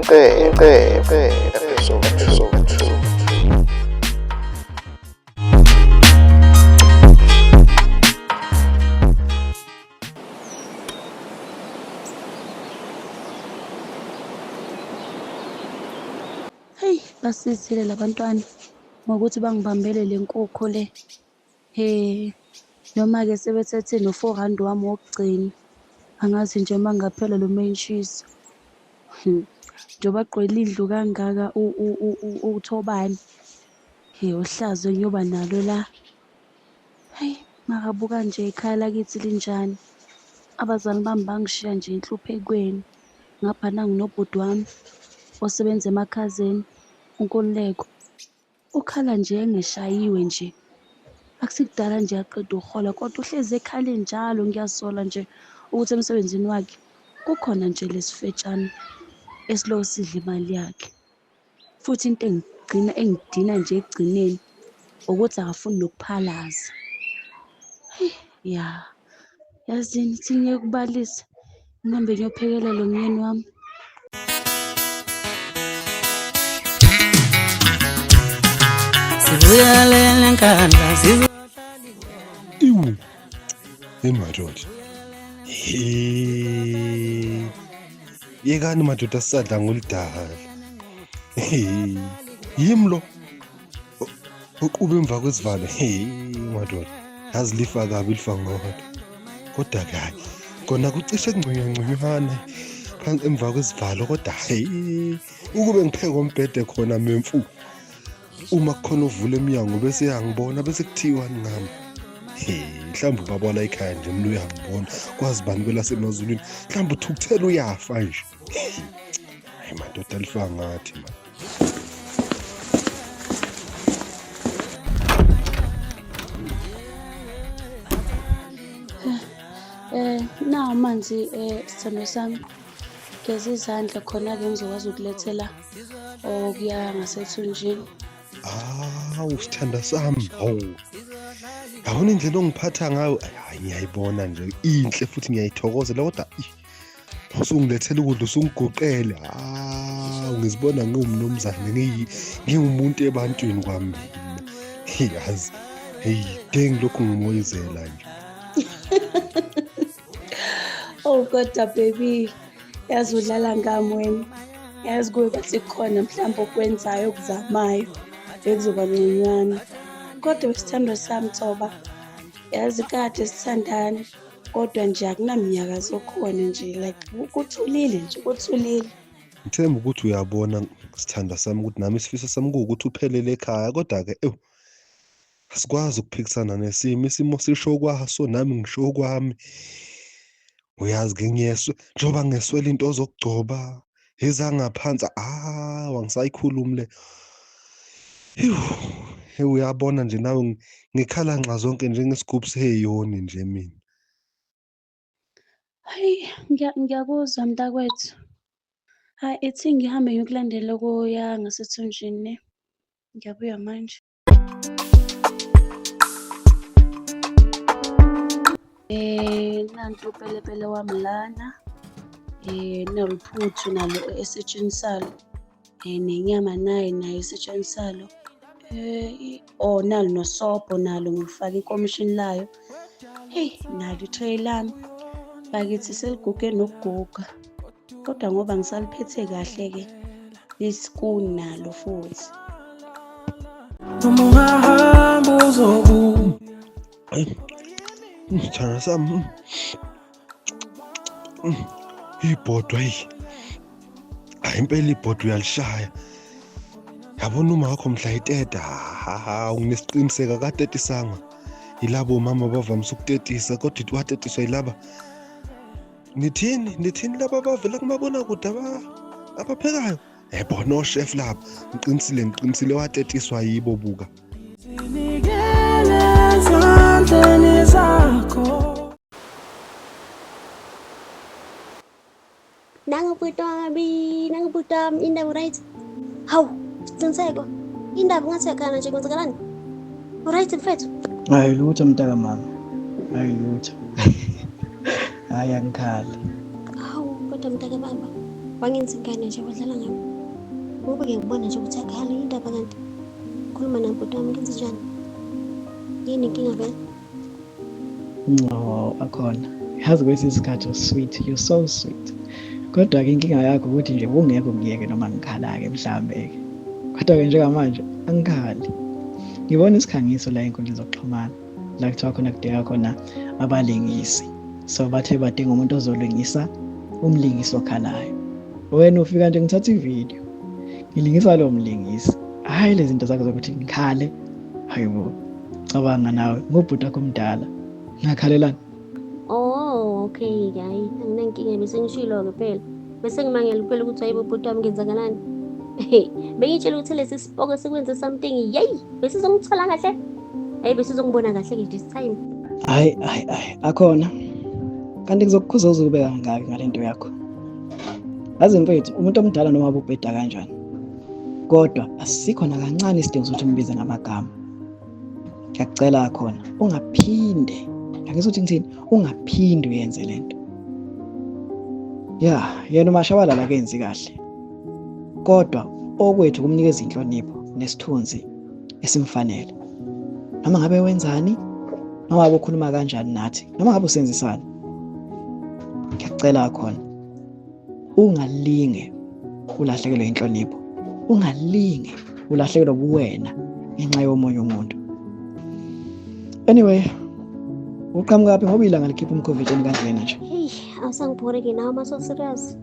Inqephe episode 2. Heyi, basizile labantwana ngokuthi bangibambele le nkukhu le. He, noma-ke sebethethe no-four rand wami wokugcina. Angazi nje uma kungaphela lo mentshisi. Njengoba agqwele indlu kangaka uThobani. He, uhlazo engiyoba nalo la. Hayi, makabuka nje ikhaya lakithi linjani. Abazali bami bangishiya nje enhluphekweni. Ngapha nangu nobhuti wami osebenza emakhazeni, uNkululeko. Ukhala nje engeshayiwe nje. Akusikudala nje aqeda ukuhola kodwa uhlezi ekhale njalo ngiyasola nje ukuthi emsebenzini wakhe kukhona nje lesifetshana esilokhu sidla imali yakhe. Futhi into engigcina engidina nje ekugcineni ukuthi akafuni nokuphalaza. Heyi ya, yazini ithi ngiyeke ukubalisa ngihambe ngiyophekela lo myeni wami. Sibuyalela enkandla sizohlala Iwu. Hey madoda. Hey. Yekani madoda sisadla ngoludala. Hey. Yimi lo. Uqhuba emva kwesivalo. Hey madoda. Yazi lifa kabi lifa ngodwa. Kodwa ke hayi kona kucishe kungconywa ngconywana phansi emva kwesivalo kodwa hey ukube ngipheke umbhede khona memfu uma kukhona ovula emnyango bese yangibona bese kuthiwani ngami. Hey mhlawumbe ubaba wala ekhaya nje mina uyangibona kwazi bani kwelasemazulwini mhlawumbe uthukuthela uyafa nje. Hayi madoda lifa ngathi man. Nawu amanzi sithandwa sami. Geza izandla khona-ke ngizokwazi ukulethela okuya ngasethunjini. Hawu sithanda sami, hawu. Yabona indlela ongiphatha ngayo, hayi ngiyayibona nje inhle futhi ngiyayithokozela kodwa usungilethela ukudla usungiguqele. Hawu ngizibona ngiwumnumzane ngiwumuntu ebantwini kwami mina. Yazi, hey deng lokhu ngimoyizela nje. Oh kodwa baby, yazi udlala ngami wena. Yazi kuye bathi kukhona mhlawumbe okwenzayo okuzamayo bekuzoba ngconywana. Kodwa wesithandwa sami Thoba, yazi kade sithandana kodwa nje akunamnyakazo okhona nje like kuthulile nje kuthulile. Ngithemba ukuthi uyabona sithandwa sami ukuthi nami isifiso sami kuwukuthi uphelele ekhaya kodwa-ke ewu asikwazi ukuphikisana nesimo, isimo sisho kwaso nami ngisho kwami. Uyazi-ke ngiyeswe njengoba ngeswela into zokugcoba ezangaphansi awu angisayikhulumi le. Ewu uyabona nje nawe ngikhala nxa zonke njengesigubhu seheyoni nje mina. Hayi ngiyakuzwa mntakwethu. Hayi ithi ngihambe ngiyokulandela okuya ngasethunjini ne. Ngiyabuya manje. Nantu upelepele wami lana. Noluphuthu nalo esitsheni salo. Nenyama nayo nayo esitsheni salo. Oh nalo nosobho nalo ngilifake ikomishini layo. Hey nalo itray lami. Bakithi seliguge nokuguga. Kodwa ngoba ngisaliphethe kahle ke isikuni nalo futhi. Noma ungahamba uzobuya. Hayi, sithanda sami. Ibhodwa hayi. Hayi impela ibhodwa uyalishaya. Yabona uma wakho mhla iteta, ha nginesiqiniseko akatetisanga. Yilabo mama bavamise ukutetisa kodwa watetiswa yilaba. Nithini? Nithini laba abavela kumabonakude abaphekayo? Yebo no chef laba. Ngiqinisile ngiqinisile watetiswa yibo buka. Zinikele ezandleni zakho. Nangu bhuti wami, nangu bhuti wami, indaba right? Hawu, Siqiniseko. Indaba ngathi uyakhala nje kwenzakalani? Right mfethu? Hayi lutho mntaka mama. Hayi lutho. Hayi angikhali. Hawu, kodwa mntaka baba. Wangenza ingane nje wadlala ngami. Ngoba ngiyakubona nje ukuthi akhala indaba kanti. Khuluma nami bhuti wami ngenze njani? Yini inkinga vele? No, akhona. Yazi kwesinye isikhathi sweet, you're so sweet. Kodwa-ke inkinga yakho ukuthi nje ungeke ungiyeke noma ngikhala-ke mhlawumbe-ke. Kodwa-ke njengamanje angikhali. Ngibona isikhangiso la ey'nkundleni zokuxhumana la kuthiwa khona kudingeka khona abalingisi. So bathe badinga umuntu ozolingisa umlingisi okhalayo. Wena ufika nje ngithatha ividiyo ngilingisa lowo mlingisi. Hhayi lezi zinto zakho zokuthi ngikhale. Hayi bo. Cabanga nawe ngubhuti wakho omdala. Ngingakhalelani? Oh, okay, hayi anginankinga bese ngishilo-ke phela. Bese ngimangele phela ukuthi hayibo bhuti wami ngenzakalani. Bengitshela ukuthi lesi sipoko sikwenze something, yeyi, bese uzongithola kahle. Hayi bese uzongibona kahle-ke this time. Hayi hayi hayi akhona. Kanti ngizokukhuza uze ube kangaki ngale nto yakho. Yazi mfethu umuntu omdala noma ububheda kanjani. Kodwa asikho nakancane isidingo sokuthi umbize ngamagama. Ngiyakucela khona ungaphinde angizothi ngithini ungaphinde uyenze lento. Ya, yena uMashabalala akenzi kahle. Kodwa okwethu kumnikeza inhlonipho nesithunzi esimfanele. Noma ngabe wenzani, noma ngabe ukhuluma kanjani nathi, noma ngabe usenzisani. Ngiyakucela khona ungalinge ulahlekelwe inhlonipho, ungalinge ulahlekelwe ubuwena ngenxa yomunye umuntu. Anyway, uqhamukaphi ngoba ilanga likhipha umkhovetsheni kanjena nje. Hey, awusangibhori-ke nawe uma so-serious.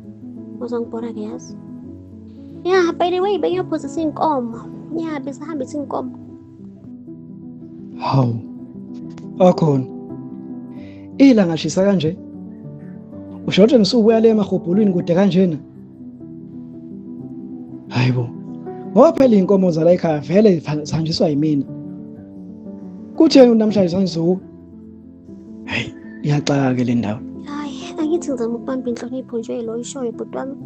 Uzangibhora-ke yazi. Yeah, by the way, bengiyophozisa iy'nkomo. Yeah, besihambisa iy'nkomo. Hawu. Akhona. Ilanga shisa kanje. Usho ukuthi ngisubuya le emahobholweni kude kanjena. Hayibo. Ngoba phela iy'nkomo zala ekhaya vele zihanjiswa yimina. Kutheni namhlanje sangizuku? Hayi, iyaxaka-ke le ndawo. Hayi, angithi ngizama ukubamba inhlonipho nje lo ishoyo bhuti wami.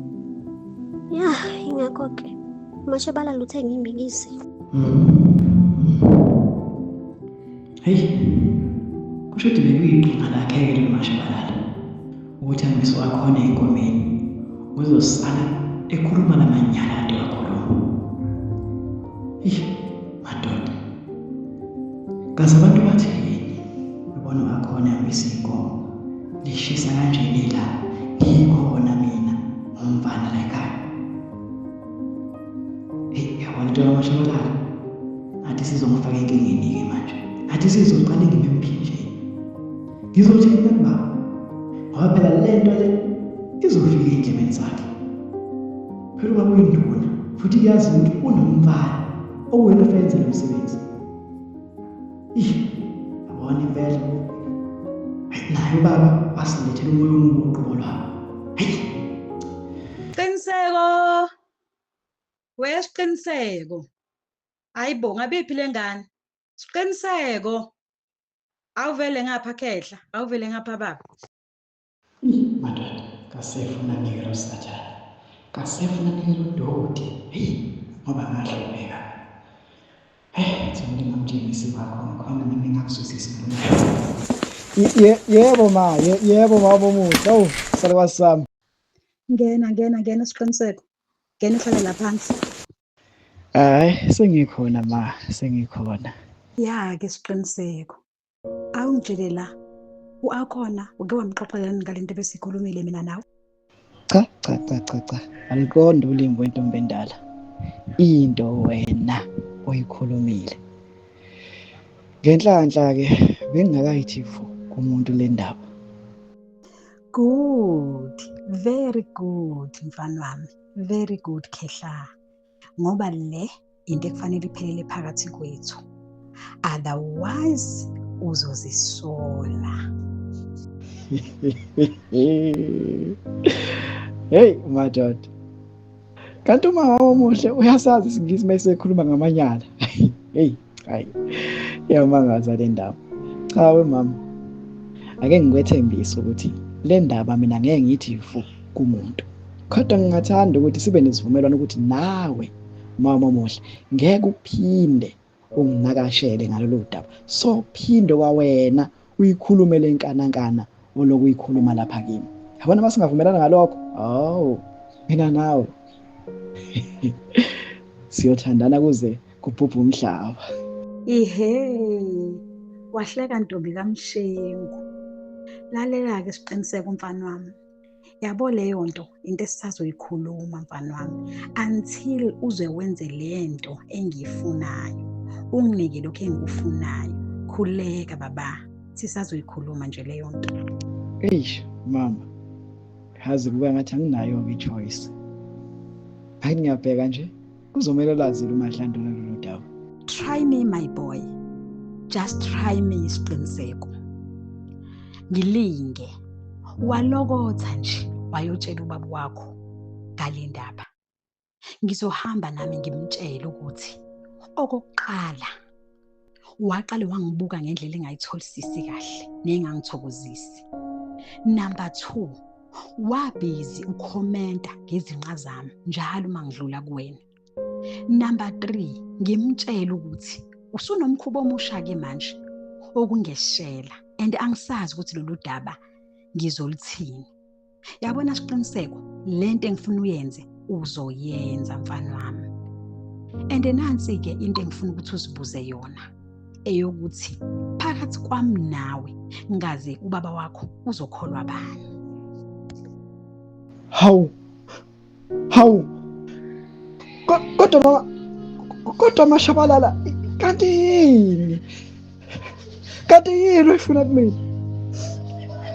Ya, ingakho-ke. Mashabalala uthe ngimikise. Heyi, kusho ukuthi bekuyiqhinga lakhe-ke lelo Mashabalala ukuthi angise wakhona ey'nkomeni uzosala ekhuluma lamanyala ade wakhuluma. Eyi, madoda. Kaze abantu bathini bebona wakhona ehambisa iy'nkomo lishisa kanjena ilanga ngikhona mina ngumfana la ekhaya. Hey, yabona into kaMashabalala. Ngathi sizongifaka enkingeni-ke manje. Ngathi sizoqala ngime emphinjeni. Ngizothini kubaba? Ngoba phela le nto le izofika ey'ndlebeni zakhe. Phela ubaba uyinduna futhi kuyazi ukuthi unomfana okuwena ofenze lo msebenzi. Ih, yabona impela. Hayi naye ubaba wasilethela umoya omubi uqobo lwabo. Hayi. Qiniseko. Wesiqiniseko. Hayibo, ngabiphi lengane? Siqiniseko. Awuvele ngapha khehla, awuvele ngapha baba. Madoda, kasefuna nikelo sathane. Kasefuna nikelo doti. Hey, ngoba ngahlupheka. Hey, thina ngingamtshengisi kwakho ngikhona nami ngakuzwisisi ngalo. Yebo ma, yebo mama omuhle. Awu, salukazi sami. Ngena, ngena, ngena Siqiniseko. Ngena uhlale la phansi. Hayi, sengikhona ma, sengikhona. Ya ke Siqiniseko. Awungitshele la. U-Akhona uke wamxoxela ngale nto besikhulumile mina nawe? Cha, cha, cha, cha, cha. Aliqondi ulimi wentombi endala. Into wena oyikhulumile. Ngenhlanhla ke bengingakayithi vu kumuntu le ndaba. Good, very good mfana wami. Very good khehla. Ngoba le into ekufanele iphelele phakathi kwethu. Otherwise uzozisola. Hey madoda. Kanti umama omuhle uyasazi isingisi mase ekhuluma ngamanyala. Hey, hayi. Iyamangaza le ndaba. Cha we mama. Ake ngikwethembise ukuthi le ndaba mina ngeke ngithi vu kumuntu. Kodwa ngingathanda ukuthi sibe nesivumelwano ukuthi nawe mama omuhle ngeke uphinde unginakashele ngalolu daba. So phinde kwawena uyikhulume le nkanankana oloku uyikhuluma lapha kimi. Yabona masingavumelana ngalokho? Hawu. Mina nawe siyothandana kuze kubhubhe umhlaba. Ihe, wahleka ntombi kaMshengu. Lalela-ke siqiniseko mfana wami. Yabo leyo nto into esisazoyikhuluma mfana wami until uze wenze le nto engiyifunayo, unginike lokhu engikufunayo. Khuleka baba, sisazoyikhuluma nje leyo nto. Eish mama, yazi kuba ngathi anginayo-ke i-choice. Hayi ngiyabheka nje, kuzomele lazile uMadlanduna lolu daba. Try me my boy, just try me Siqiniseko. Ngilinge, walokotha nje wayotshela ubaba wakho ngale ndaba. Ngizohamba nami ngimtshele ukuthi okokuqala waqale wangibuka ngendlela engayitholisisi kahle nengangithokozisi. Number 2, wabhizi ukhomenta ngezinqa zami njalo uma ngidlula kuwena. Number 3, ngimtshele ukuthi usunomkhuba omusha-ke manje okungeshela and angisazi ukuthi lolu daba ngizolithini. Yabona Siqiniseko, lento engifuna uyenze uzoyenza mfana wami. And nansi-ke into engifuna ukuthi uzibuze yona, eyokuthi phakathi kwami nawe ngaze ubaba wakho uzokholwa bani? Hawu, hawu, kodwa mama, kodwa Mashabalala, kanti yini? Kanti yini oyifuna kumina?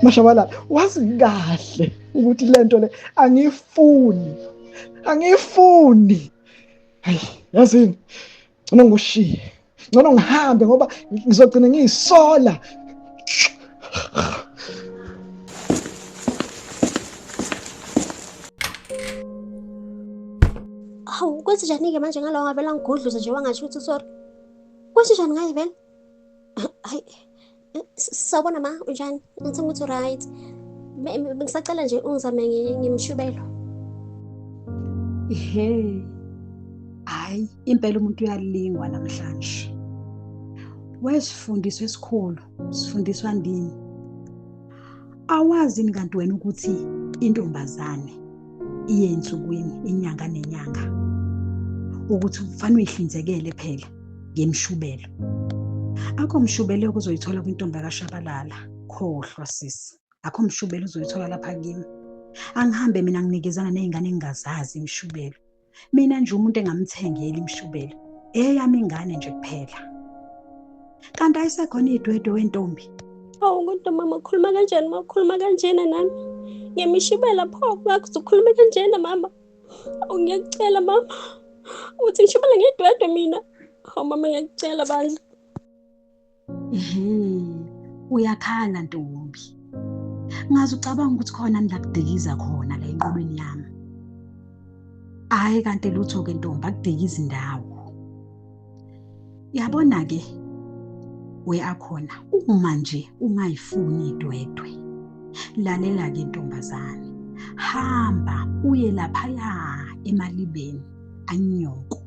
Mashabalala, wazi kahle ukuthi lento le angiyifuni, angiyifuni. Hayi, yazini, ngcono ngikushiye, ngcono ngihambe ngoba ngizogcina ngiyisola. Hawu, kwenzenjani-ke manje ngalowo ngavela ngigudluze nje wangasho ukuthi sorry. Kwenzenjani ngaye vele? Hayi, sawubona ma, unjani? Ngithemba ukuthi right. Bengisacela nje ungizame ngimshubelo. Ihe. Hayi, impela umuntu uyalingwa namhlanje. Wesifundiswa esikhulu, sifundiswa ndini. Awazi kanti wena ukuthi intombazane iye ensukwini inyanga nenyanga, ukuthi kufanele uyihlinzekele phela ngemshubelo. Akho mshubelo ozoyithola kwintombi kaShabalala, khohlwa sisi. Akho mshubelo uzoyithola lapha kimi. Angihambe mina nginikezana nezingane engingazazi imishubelo. Mina nje umuntu engamthengeli imishubelo, eyami ingane nje kuphela. Kanti ayisekhona idwedwe wentombi. Hawu kodwa mama, ukhuluma kanjani uma ukhuluma kanjena nami? Ngemishubela pho, ngakuthi ukhulume kanjena mama. Awu ngiyakucela mama, uthi ngishubela ngedwedwe mina. Hawu mama ngiyakucela bandla. Ehhe, uyakhala ntombi. Ngaze ucabanga ukuthi khona ngilakudikiza khona la enqolweni yami. Hayi kanti lutho-ke ntombi, akudikizi indawo. Yabona-ke we akhona, uma nje ungayifuni idwedwe, lalela-ke ntombazane, hamba uye laphaya emalibeni anyoko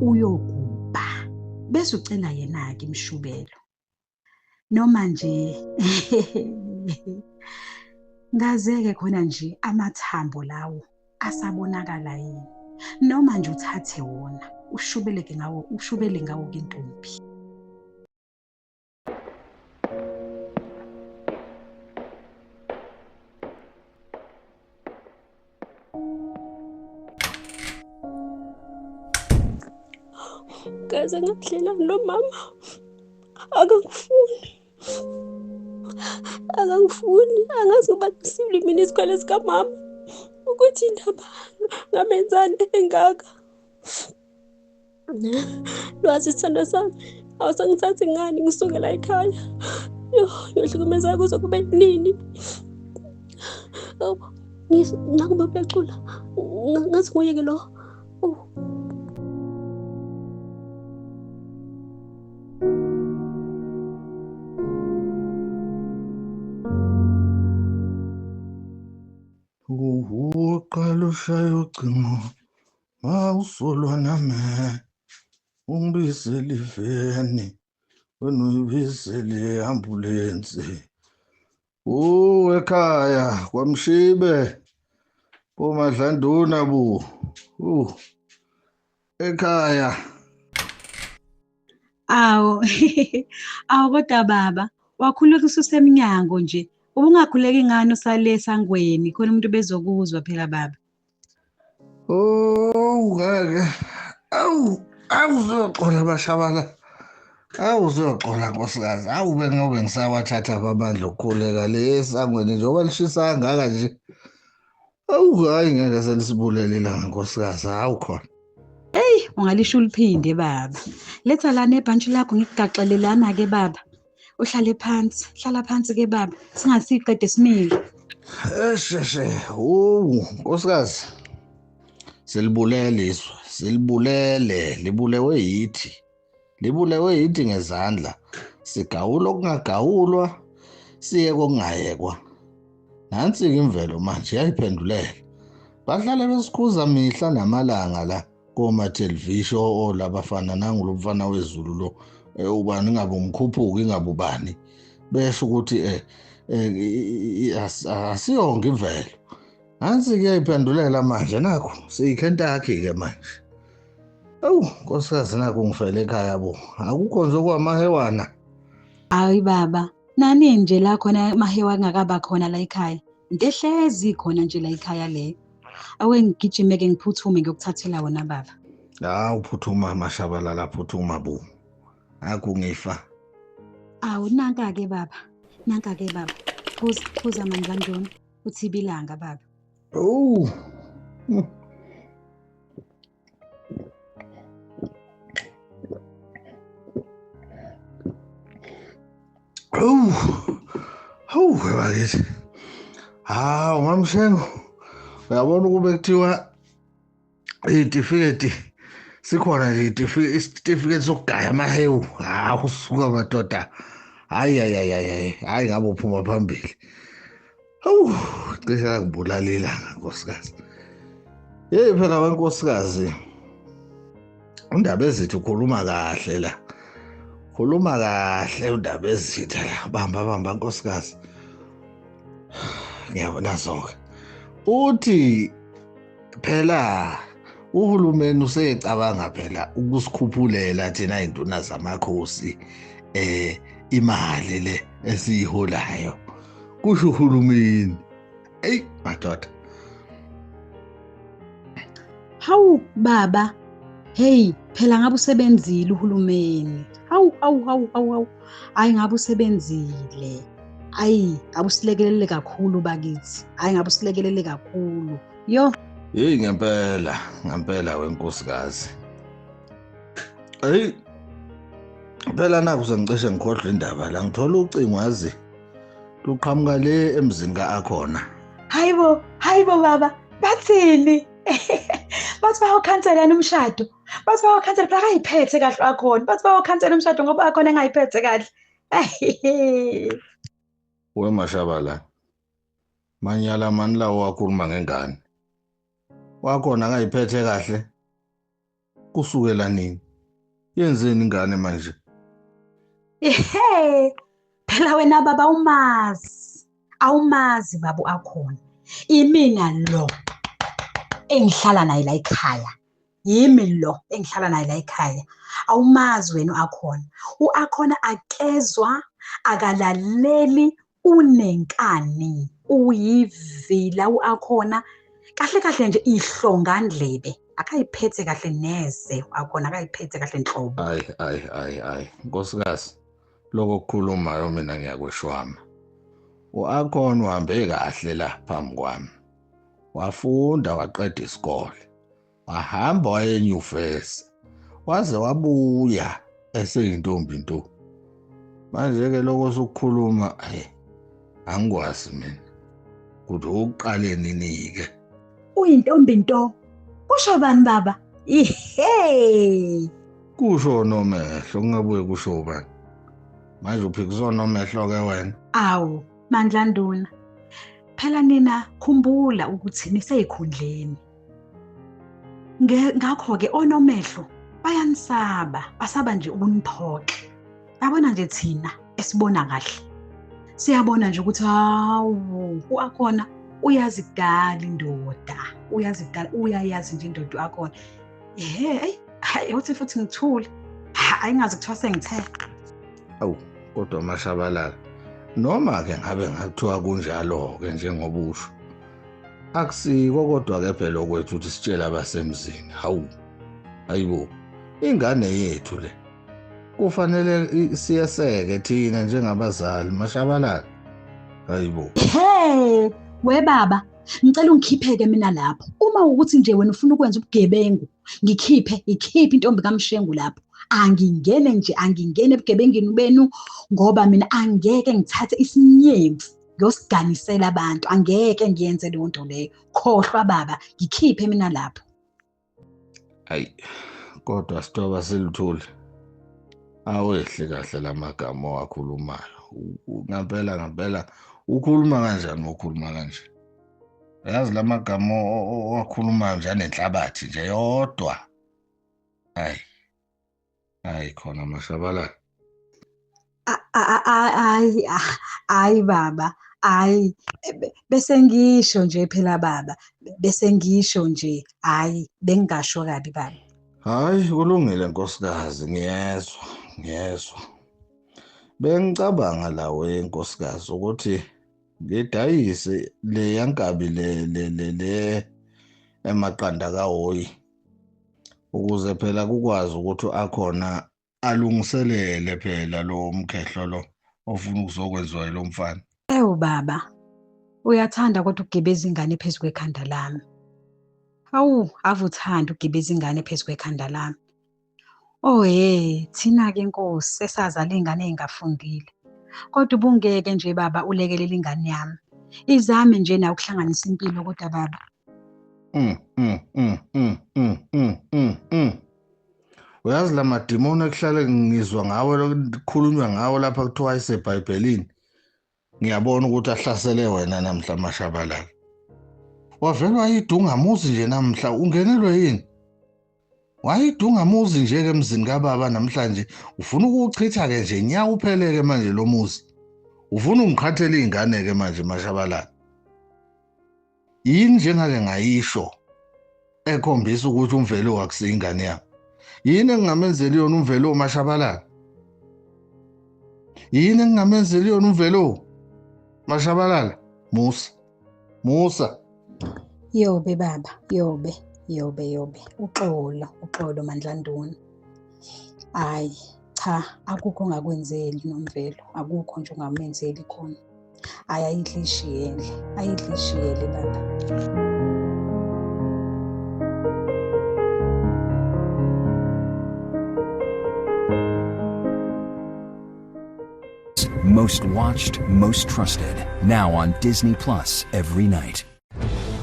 uyogubha, bese ucela yena-ke imishubelo. Noma nje ngazeke khona nje amathambo lawo asabonakala yini, noma nje uthathe wona ushubeleke ngawo, ushubele ngawo ke ntombi. Ngaze ngakudlelani lo mama, akangifuni, akangifuni. Angazi ngoba ngisile mina isikhwele sikamama ukuthi indaba ngamenzani engaka. Lwazi sithandwa sami, awusangithathi ngani ngisuke la ekhaya? Yo, ngiyohlukumezeka kuze kube nini? Nakuba uyacula, ngathi nguyeke lo. Uqala ushaya ucingo, mawusolwa nami, ungibizele iveni, wena uyibizele i-ambulensi. Ekhaya kwaMshibe, Bomadlanduna bu. Ekhaya. Awu. Awu kodwa baba, wakhuleka ususemnyango nje. Ubungakhuleki ngani usale esangweni khona umuntu bezokuzwa phela baba. Oh, ngeke. Awu, awuzoxola bashabala. Awuzoxola nkosikazi. Awu bengobe ngisawathatha amandla okukhuleka le esangweni njengoba lishisa kangaka nje. Awu hayi ngeke selisibulele ilanga nkosikazi, hawu khona. Hey, ungalisho uliphinde baba. Letha lana ebhantshi lakho ngikugaxele lana ke baba. Uhlale phansi, hlala phansi ke baba. Singasiqede simile. Esheshe, nkosikazi. Silibulele izwe, silibulele, libulewe yithi. Libulewe yithi ngezandla. Sigawula okungagawulwa, siye kokungayekwa. Nansi-ke imvelo manje iyayiphendulela. Bahlale besikhuza mihla namalanga la koma-television olabafana nangulo mfana wezulu lo ubani ingabe umkhuphuki ingabe ubani, besho ukuthi asiyonke imvelo. Nansi-ke iyayiphendulela manje, nakho siyiKentucky-ke manje. Awu nkosikazi, nakho ngifele ekhaya bo, akukho nje okwamahewana. Hayi baba, nani nje la khona mahewa angakaba khona la ekhaya. Into ehlezi khona nje la ekhaya le. Awe ngigijime ke ngiphuthume ngiyokuthathela wona baba. Hawu phuthuma mashabalala, phuthuma bo. Akho ngifa. Awu nanka ke baba. Nanka ke baba. Phuza, phuza mandlandoni. Uthibilanga baba. Oh. Hawu bakithi. Hawu mamshengo. Uyabona ukube kuthiwa itifiketi sikhona nje isitifiketi sokugaya amahewu. Hawu suka madoda. Hayi hayi hayi hayi ngabe uphuma phambili. Hawu cishe ngibulala ilanga nkosikazi. Hey phela wenkosikazi. Undaba ezithi ukhuluma kahle la. Khuluma kahle undaba ezitha la. Bamba bamba nkosikazi. Ngiyabona zonke. Uthi phela uhulumeni usecabanga phela ukusikhuphulela thina induna zamakhosi imali le esiyiholayo. Kusho uhulumeni. Ey madoda. Hawu baba. Hey phela ngabe usebenzile uhulumeni. Hawu hawu hawu hawu. Hayi ngabe usebenzile. Ayi ngabe usilekelele kakhulu bakithi. Hayi ngabe usilekelele kakhulu. Yo. Hey ngempela, ngempela wenkosikazi. Hey phela naku sengicishe ngikhohlwa indaba la, ngithola ucingo wazi luqhamuka le emzini ka-Akhona. Hayibo, hayibo baba, bathini? Bathi bayokhansela umshado. Bathi bayokhansela phela akayiphethe kahle Akhona. Bathi bayokhansela umshado ngoba Akhona engayiphethe kahle. We mashabala. Manyala mani lawo wakhuluma ngengane. Wakhona akayiphethe kahle. Kusukela nini? Yenzeni ingane manje? Ehhe. Phela wena baba umazi. Awumazi baba Akhona. Imina lo engihlala naye la ekhaya. Yimi lo engihlala naye la ekhaya. Awumazi wena uAkhona. UAkhona akezwa, akalaleli, unenkani, uyivila uAkhona. Kahle kahle nje ihlongandlebe. Akayiphethe kahle neze uAkhona, akayiphethe kahle nhlobo. Hayi hayi hayi hayi nkosikazi, lokho okukhulumayo mina ngiyakweshwama. UAkhona uhambe kahle la phambi kwami. Wafunda waqeda isikole. Wahamba waye enyuvesi. Waze wabuya eseyintombi nto. Manje ke lokho sokukhuluma hey angikwazi mina. Kuthi uqale nini ke? Uyintombi nto. Kusho bani baba? Ihe. Kusho nomehlo, kungabuye kusho bani? Manje uphikiswa nomehlo ke wena. Awu, Mandlanduna. Phela nina khumbula ukuthi niseyikhundleni. Ngakho-ke onomehlo bayanisaba, basaba nje ukuniphoxa. Yabona nje thina esibona kahle. Siyabona nje ukuthi hawu, uAkhona Uyazi kudala indoda, uyazi kudala, uyayazi nje indoda akhona. Ehhe, ayi, hayi uthi futhi ngithule. Hayi ngazi kuthiwa sengithe. Awu, kodwa Mashabalala, noma-ke ngabe ngathiwa kunjalo-ke njengoba usho, akusiko kodwa-ke phela okwethu ukuthi sitshele abasemzini. Hawu, hayibo, ingane yethu le kufanele siyeseke thina njengabazali. Mashabalala, hayibo. He, we baba, ngicela ungikhipheke mina lapho. Uma ukuthi nje wena ufuna ukwenza ubugebengu, ngikhiphe, ikhiphe intombi kaMshengu lapho. Angingene nje, angingene ebugebengini benu ngoba mina angeke ngithathe isinyemfu ngiyosiganisela abantu. Angeke ngiyenze leyo nto leyo. Khohlwa baba, ngikhiphe mina lapho. Hayi, kodwa sitoba siluthule. Awehle kahle lamagama owakhulumayo. Ngempela ngempela ukhuluma kanjani ukhuluma kanje? Yazi lamagama owakhulumayo nje anenhlabathi nje yodwa. Hayi. Hayi khona Mashabalala. Hayi, hayi baba, hayi bese ngisho nje phela baba, bese ngisho nje, hayi bengingasho kabi baba. Hayi kulungile nkosikazi, ngiyezwa, ngiyezwa. Bengicabanga la we nkosikazi ukuthi ngidayise le yankabi le le le le emaqanda kaHoyi ukuze phela kukwazi ukuthi akhona alungiselele phela lo mkhehlo lo ofuna ukuzokwenziwa yilo mfana. Ewu baba, uyathanda kodwa ukugibeza ingane phezu kwekhanda lami. Hawu, ave uthanda ukugibeza ingane phezu kwekhanda lami. Oh he, thina-ke Nkosi sesazala iy'ngane ey'ngafundile. Kodwa ubungeke nje baba ulekelele ingane yami. Izame nje nawe ukuhlanganisa impilo kodwa baba. Uyazi la madimoni ekuhlale ngizwa ngawo, kukhulunywa ngawo lapha kuthiwa iseBhayibhelini. Ngiyabona ukuthi ahlasele wena namhla Mashabalala. Wavele wayidungamuzi nje namhla, ungenelwe yini? Wayidungamuzi nje ke emzini kababa namhlanje, ufuna ukuwuchitha-ke nje nya upheleke manje lo muzi. Ufuna ungiqhathele iy'ngane-ke manje Mashabalala. Yini njengake ngayisho ekhombisa ukuthi uMvelo akusiyo ingane yami? Yini engingamenzeli yona uMvelo Mashabalala? Yini engingamenzeli yona uMvelo Mashabalala? Musa, Musa. Yobe baba, yobe, yobe, yobe. Uxolo, uxolo Mandlanduna. Hayi, cha, akukho ongakwenzeli noMvelo, akukho nje ongamenzeli khona. Hayi, ayidle ishiyele, ayidle ishiyele baba. Most watched, most trusted. Now on Disney Plus every night.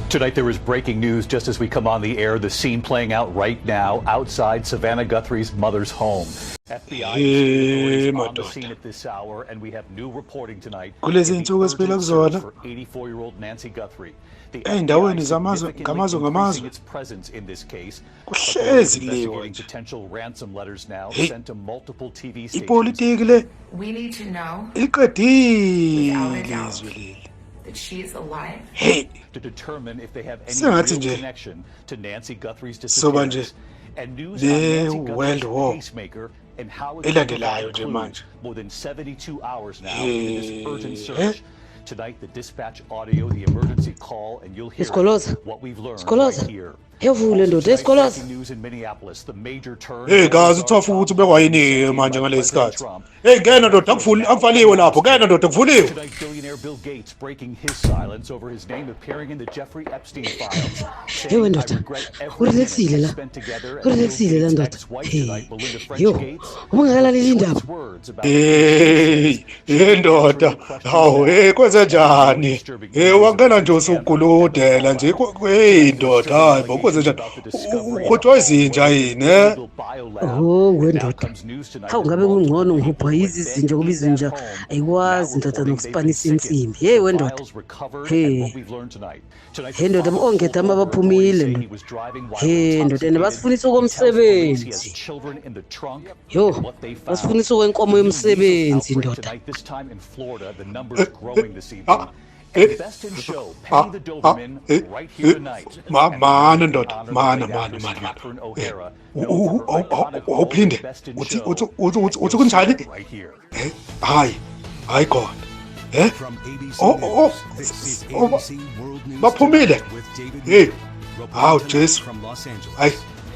Tonight there is breaking news just as we come on the air. The scene playing out right now outside Savannah Guthrie's mother's home. FBI Hey, and state authorities on the madoda. scene at this hour, and we have new reporting tonight. Kulezi in the zinsuku esiphila urgent search kuzona, for 84-year-old Nancy Guthrie. The ey'ndaweni FBI zamazwe significantly ngamazwe increasing ngamazwe its presence in this case. kuhlezi Authorities kuliwa investigating nje. potential ransom letters now Hey, sent to multiple TV stations. ipolitiki le We need to know iqedile without a doubt izwe leli. that she is alive. Hey, to determine if they have any sengathi real nje connection to Nancy Guthrie's soba nje disappearance. And news on Nancy ne Guthrie's World War pacemaker and how it could elandelayo provide nje clues manje. more than 72 hours now into this urgent Hey, search. Tonight, the dispatch audio, the emergency call, and you'll hear it, Isikoloza, what we've learned right Sikoloza, here. yevule Also ndoda, tonight, Sikoloza. breaking news in Minneapolis, the major turn Hey kazi Ozark uthofa Top ukuthi bekwayini-ke Second manje by ngalesi President sikhathi. Trump. Hey ngena ndoda, Now akuvaliwe lapho, ngena ndoda kuvuliwe. Tonight, billionaire Bill Gates breaking his silence over his name appearing in the Jeffrey Epstein files, Hey saying, I ndoda, regret every minute urelaxile I la, spent together. And Bill urelaxile la Gates' ndoda. ex-wife Hey, tonight, Melinda French yo, Gates, ubungakalaleli with indaba. choice words about the case she Hey, says hey should be ndoda, answering the questions hawu now. hey kwenze And more njani? disturbing Hey news of wangena nje Epstein's usuguludela scandal nje. files. Hey Tonight, the ndoda, disturbing hayi bo kwenze allegations njani? about the discovery in a Ukhotshwa hallway izinja at an yini eh? illegal biolab. Oh And now wendoda, comes news tonight hawu that ngabe multiple kungcono people ngihubha who had yizi been izinja ngoba in that izinja home now ayikwazi ndoda reporting they've been nokusipanisa sickened. insimbi. Hey The wendoda, files recovered and hey, what we've learned tonight. Tonight, hey the ndoda, father of ongedama four reporting baphumile say he ndoda. was driving while Hey ndoda, and intoxicated. basifunisa He tells police he has okomsebenzi. children in the trunk Yo, and what they found. basifunisa okwenkomo The new measles yomsebenzi outbreak ndoda. tonight, this time in Florida, the numbers growing this evening. Eh, Best in Show, ah, Penny the ah, Doberman, eh, right here eh, tonight. ma And mana the ndoda, honor the mana late mana actress mana mana. Catherine Eh, O'Hara, u- known u- for her iconic role in awuphinde Best in uthi Show. uthi uthi uthi And uthi you'll see kunjani? it right here. Eh, hayi, hayi khona. Eh? From ABC Oh, oh, News, this is oh, ABC World News baphumile. Tonight with David Hey, Muir, reporting hawu tonight Jesu. from Los Angeles. Hayi,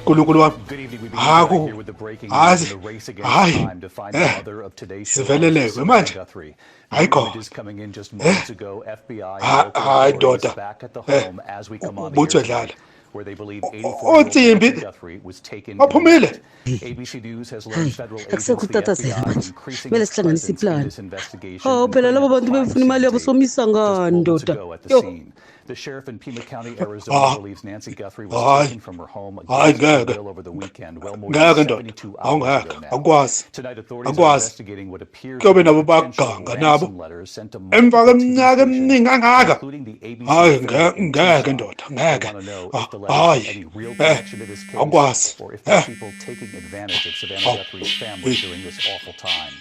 uNkulunkulu wami. Good evening. We begin tonight Haku. here with the breaking news Hayi, in the race against hayi. time to find the Eh, mother of today's show host, sivelelekwe Savannah manje. Guthrie. Hayi New khona. images coming in just Eh, moments ago. FBI and ha- local hayi authorities ndoda. back at the Eh, home as we come on the ubuthi air wedlala. tonight, where they believe 84-year-old Onsimbi Nancy Guthrie was taken in the baphumile. night. ABC News has learned Hayi, federal akusekho agents, the ukutatazela FBI, manje. increasing Kumele its sihlanganise presence in iplani. this investigation Hawu and phela putting labo up bantu crime befuna imali scene yabo tape somisa just ngani moments ndoda. ago at the Yo. scene. The sheriff in Pima County, Arizona, Ah, believes Nancy Guthrie was hayi, taken from her home hayi against her ngeke. will over the weekend, well more than Ngeke ndoda. 72 hours ago Awungeke. now. Awukwazi. Tonight, authorities are Akwazi. investigating what appears to Kuyobe be nabo potential baganga nabo. ransom letters sent to Emva multiple TV kweminyaka stations, eminingi kangaka. including the ABC Hayi affiliate in ngeke Tucson. ndoda, They ngeke. want to know Ah, if the letters have Hayi. any real Eh, connection to this case awukwazi. or if they're Eh, people taking advantage of Savannah hawu. Guthrie's family Hey. during this awful time.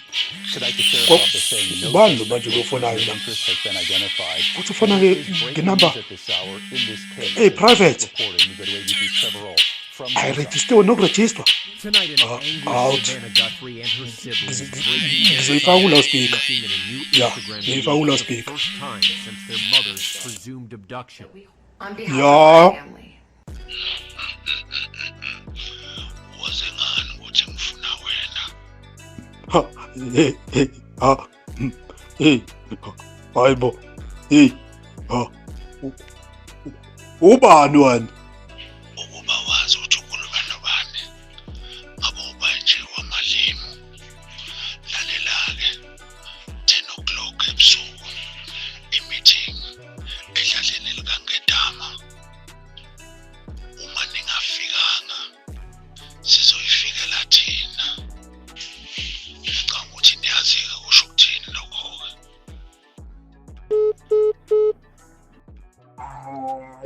Tonight, the sheriff's Ko office saying no ubani lo suspect manje or lo person ofonayo of la? interest has been identified. Futhi But ufona this is breaking ngenamba news at this hour in this case. hey As private. reporting, you go to ABC's Trevor Ault from Tucson. Ayirejistiwe nokurejistwa. Tonight, an Ah, anguished out. Savannah Guthrie and her siblings breaking their Ngizoyifaka silence, ku-loudspeaker. speaking in a new Ya, Instagram ngizoyifaka video for the ku-loudspeaker. first time since their mother's presumed abduction. On behalf of our Ya. family, Ha, hey, hey, ha, hey, hayi bo, hey, ha, ubani wena?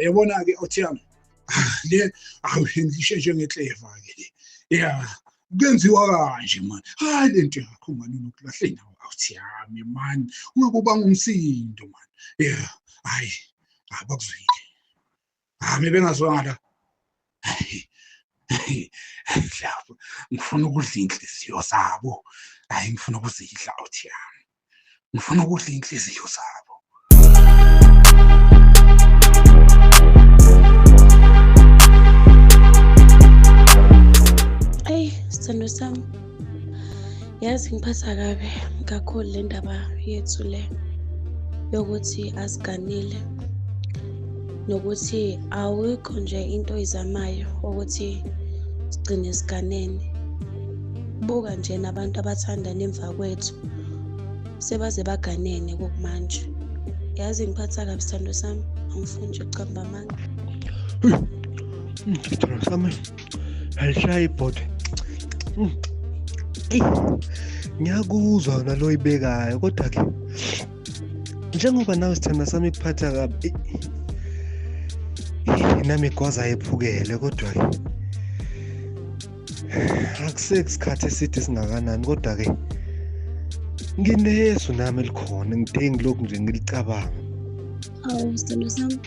Yabona-ke othiyami le awu ngisheshe ngekleva-ke le ya kuyenziwa kanje mani. Hayi le nto yakho mani unokulahle nawo awuthiyami mani ungakubanga umsindo mani. Ya hayi abakuzwile hami bengazwanga la. Hayi, lapho ngifuna ukudla inhliziyo zabo. Hayi ngifuna ukuzidla awuthiyami, ngifuna ukudla inhliziyo zabo. Eyi, sithando sami, yazi ngiphatha kabi kakhulu le ndaba yethu le yokuthi asiganile nokuthi awikho nje into oyizamayo ukuthi sigcine siganene. Buka nje nabantu abathandana emva kwethu sebaze baganene kokumanje. Yazi ngiphatha kabi sithando sami, angifuni nje ukucamba amanga. Sithando sami alishaya ibhodwe. Eyi, ngiyakuzwa wona lo oyibekayo kodwa-ke njengoba nawe sithanda sami ikuphatha kabi, eyi, nami igwaza yephukele kodwa-ke akusekho isikhathi eside singakanani kodwa-ke nginesu nami elikhona ngide ngilokhu nje ngilicabanga. Hawu sithando sami,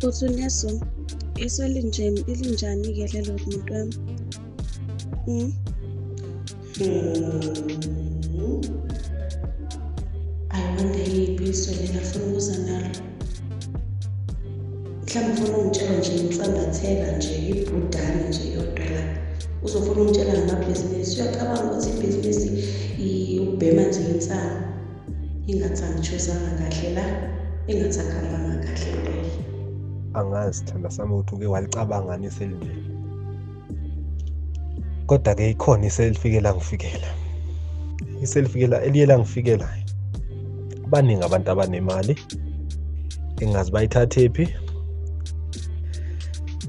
uthi uneso iso elinjeni elinjani-ke lelo muntu wami? I wonder yiphi iso leli afuna ukuza nalo. Mhlawumbe ufuna ungitshela nje insambatheka nje ibhudane nje yodwa la. Uzofuna ungitshela ngamabhizinisi. Uyacabanga ukuthi ibhizinisi ukubhema nje insangu. Ingathi angijuzanga kahle la, ingathi akuhambanga kahle impela. Angazi sithanda sami ukuthi uke walicabangani iselinje kodwa-ke ikhona iselifike langifikela, iselifike eliye langifikela. Baningi abantu abanemali engazi bayithathephi.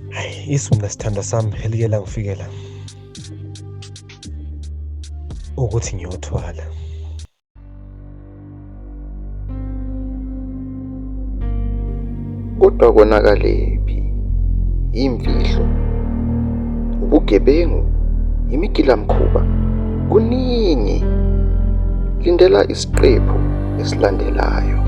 Hayi, isu mina sithanda sami elike langifikela ukuthi ngiyothwala. Kodwa konakalephi? Yimfihlo, ubugebengu, imigilamkhuba, kuningi. Lindela isiqephu esilandelayo.